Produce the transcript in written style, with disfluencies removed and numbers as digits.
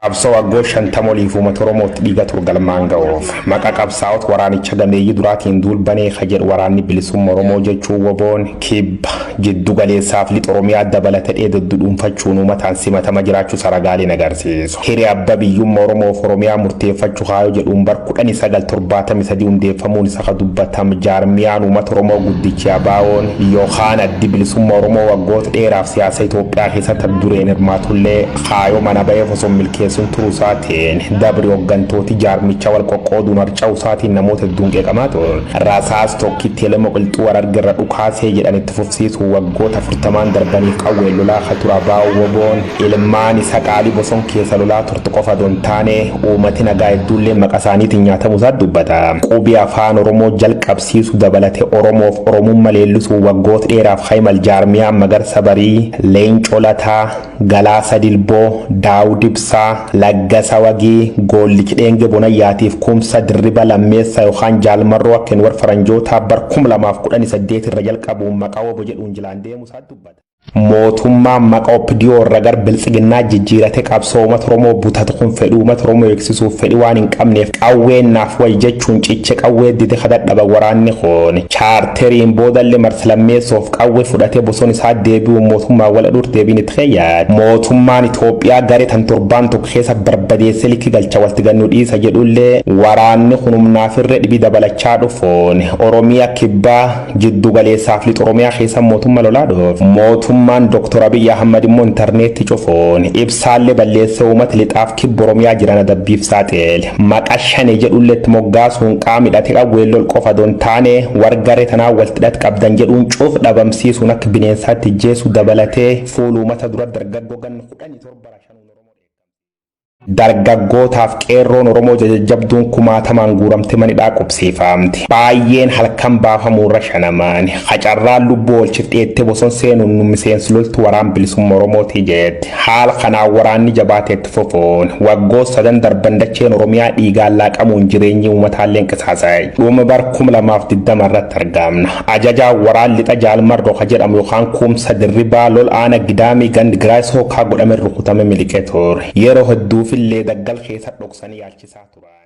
Qabsoo waggoota 50 oliif uummata Oromootti dhiiga ture galmaan ga'uuf maqa qabsaa'ota waraanicha gameeyyii duraatiin duulbanee ka jedhu waraanni bilisummaa Oromoo jechuun WBOn kibba jiddu galeessaaf lixa Oromiyaa dabalate dheedoddu dhuunfachuun uummataan simatama jiraachuu saragaaleen agarsiisu. Hiree abbaa biyyummaa Oromoof Oromiyaa murteeffachuu kaayoo jedhuun bar 1973 hundeeffamuun isa ka dubbatam jaarmiyaan uummata Oromoo guddichi ABO'n yookaan addi bilisummaa Oromoo waggoota dheeraaf siyaasa Itoophiyaa keessatti dureen hirmaatullee kaayoo mana ba'eef osoo milkeessuun turuu isaatiin dabri hooggantooti jaarmicha wal qoqqooduun harca'uu isaatiin namoota hedduun qeeqamaa ture. Rasaas tokkitti elema qilxuu Harargeerra dhukaasee jedhan itti fufsiisuu waggoota 40 darbaniif qawween lolaa ka ture ABO WBO'n ilmaan isa qaalii boson keessa lolaa turte qofa osoo hin taane uummati nagaa hedduullee maqaa isaaniitiin nyaatamuu isaa dubbata. Qubee afaan Oromoo jalqabsiisuu dabalate Oromoof Oromummaa leellisuu waggoota dheeraaf Hayimal Jaarmiyaa Magarsa Barii, Leencoo Lataa, Galaasa Dilboo, Daawud Ibsaa, Laggasa Wagii, Goollichi Dheenge Bonayyaatiif Kumsa Dirriba Lammeessaa yookaan Jaalmarroo akka warra faranjootaa bar 2018 irra jalqabuun maqaa WBO jedhuun jilaan deemuu isaa dubbata. Mootummaan maqaa OPDO irra gar biltsiginnaa jijjiirate qabsoo uummata Oromoo butatu kun fedhii uummata Oromoo eegsisuuf fedhii waan hin qabneef qawween naaf wayi jechuun ciche qawwee dide kadhadhaba waraanni kun chaarteriin boodallee marsa lammeessoof qawwee fudhatee bosona isaa deebi'uun mootummaa wal dhur deebiin itti keeyyaate. Mootummaan Itoophiyaa garee tan torbaan tokko keessa barbadeessee likki galcha walitti gannuu dhiisa jedhullee waraanni kun humnaaf irra dhibii dabalachaa dhufuun Oromiyaa kibbaa jiddu galeessaaf lixa Oromiyaa keessa mootummaa lolaa dhuuf. Mootummaan Dr. Abiyyi Ahmad immoo intarneetti cufuun ibsaallee balleessee uummata lixaaf kibba Oromiyaa jiran adabbiif saaxile. Maqa shane jedhullee itti moggaasuun qaama hidhate qawween lol qofa osoo hin taane wargaree tanaa walitti hidhat qabdan jedhuun cuuf dhabamsiisuun akka bineensaatti ijjeessu dabalatee fuula uummata dura dargaggoo ganna 17 Dargaggootaaf qeerroon Oromoo jajjabduun kumaatamaan guuramte manidhaa qubsiifamti. Baay'een halkan baafamuurra shanamaan. Hacarraan lubbuu oolchif dheettee boson seenuun nu miseensi loltu waraan bilisummaa Oromooti jetti. Haala kanaan waraanni jabaateetti fufuun waggoota sadan darban dacheen Oromiyaa dhiigaan laaqamuun jireenyi uummataallee qisaasa'e. Dhuma bar 2020 irratti argamna. Ajajaa waraan lixa Jaalmarroo ka jedhamu yookaan Kumsa Dirribaa lol aana Gidaamii gandi Giraay Sookaa godhame rukutame miliqee ture. Yeroo hedduufillee daggal keessa dhoksanii yaalchisaa turan.